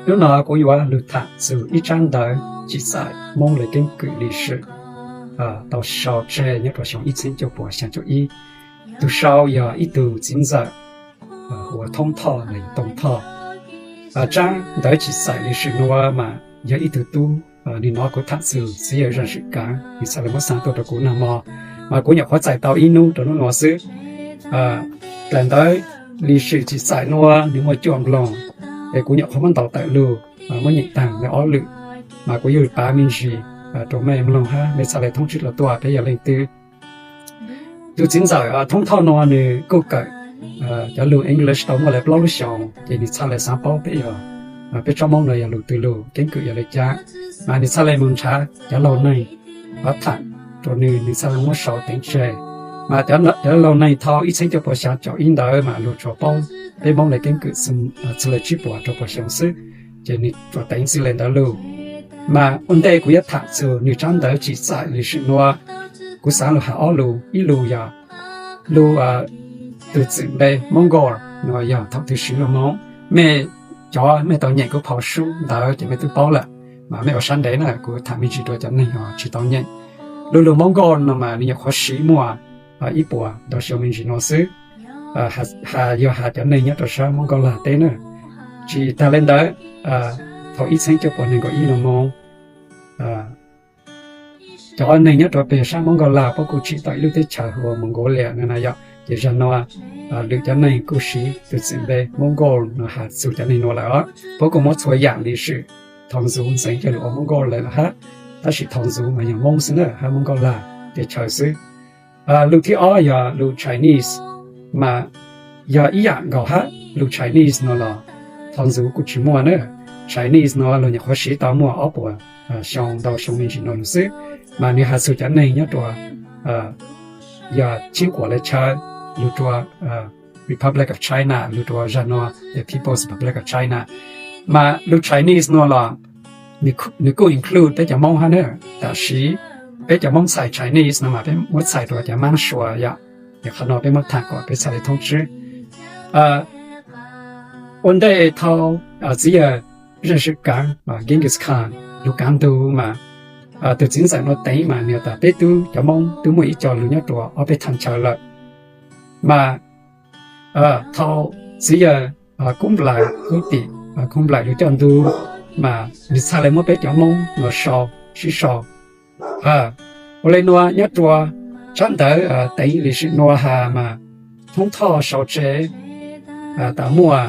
Hnub no kuv yuav lug tham txug ib tsab ntawv tsim txhais Moob le keeb kwm li sim tau sau tseg nyob rua xyoo ib txheeb cuaj puas xyaa caum ib. Tug sau yog ib tug txiv ntxawm hu ua Thoob Thoj los yog Tooj Thoj. Tsab ntawv tsim txhais li sim nuav mas yog ib tug tub, nwg nov kuv tham txug txiv yawg Zaj Swm Kaav, nwg txhaj le muab xa tuaj rua kuv nag mo, mas kuv nyuam qhuav txais tau ib nub rua nub nuav xwb. Dlaim ntawv li sim tsim txhais nuav nwg muaj cuaj nploog, es kuv nyuam qhuav muab ntaus tawm lug, muab nyeem taag le ob lwm, mas kuv yuav pav me ntsis rua mej mloog hab mej txhaj le thoob tswb dlua tuaj peb yog leej twg. Tug txiv ntxawm Thoob Thoj nuav nwg kuj kawm cov lug English tau muaj le plaub lub xyoos, ces nwg txhaj le xaav paub peb yog, peb tsob Moob nuav yog lug twg lug, keeb kwm yog le caag, mas nwg txhaj le moog nrhav cov laug neeg tham rua nwg, nwg txhaj le muab sau teev tseg. Mas cov laug neeg thaus ib txheeb cuaj puas xyaa caum ib ntawd mas lug tsuas paub peb Moob le keeb kwm txug le tsib puas rau puas xyoo xwb, ces nwg tsuas teev txug le ntawd lug. Mas ua ntej kuv yuav tham txug nwg tsab ntawv tsim txhais li sim nuav, kuv xaav lug has ob lug, ib lug yog lug tug txwm npe Mongol nuav yog thaum twg siv lug moog. Mej cov mej tau nyeem kuv phau sub ntawd ces mej twb paub lawm, mas mej ua sab ntev na, kuv tham me ntsis rua cov neeg tsi tau nyeem. Lug lug Mongol no mas nwg nyuam qhuav siv muaj ib puas ntau xyoo me ntsis nuav xwb, has yog has cov neeg nyob rua sab Mongol Laj teb na. Tsi taag le ntawd, thaum ib txheeb cuaj puas neeg nkaum ib lug moog, cov neeg nyob rua peg sab Mongol Laj puab kuj tsim tau ib lub teb chaws hu ua Mongolia no na yog, ces zag nuav lwm cov neeg kuj siv tug txwm npe Mongol no has txug cov neeg nuav lawm os. Puab kuj muab txhua yaam li sim thaus ntxuv ntxeev coj lug ua Mongol lawm hab, tab sis thaus ntxuv mas yog Moob xwb na hab Mongol Laj teb chaws xwb. Lug thib ob yog lug Chinese, mas yog ib yaam nkaus hab, lug Chinese no los thaus ntxuv kuj tsi muaj na. Chinese no lug nyuam qhuav siv tau muaj ob puas xyoo ntau xyoo me ntsis nuav lug xwb, mas nwg has txug cov neeg nyob rua yog tshiab quas le chaw, lug rua Republic of China, lug rua zag nuav the People's Republic of China. Mas lug Chinese nuav los nwg kuj include peb cov Moob hab na, tab sis peb cov Moob txhais Chinese no mas peb muab txhais rua cov Maab Sua yom, es qhov no peb muab tham kom peb txhaj le thoob tswb. Ua ntej thaus txiv yawg Zaj Swm Kaav, Genghis Khan, lug kaav ntug mas tug txiv ntxawm nuav teev mas nwg tas peb tub cov Moob tub muaj ib co lug nyob rua ob peb thaaj chaw lawm. Mas thaus txiv yawg Kub Nplais, Kub Tim, Kub Nplais lug coj ntug, mas nwg txhaj le muab peb cov Moob nuav sau, sib sau. Ua le nuav nyob rua tsab ntawv teev li sim nuav has mas Thoob Thoj sau tseg tas muaj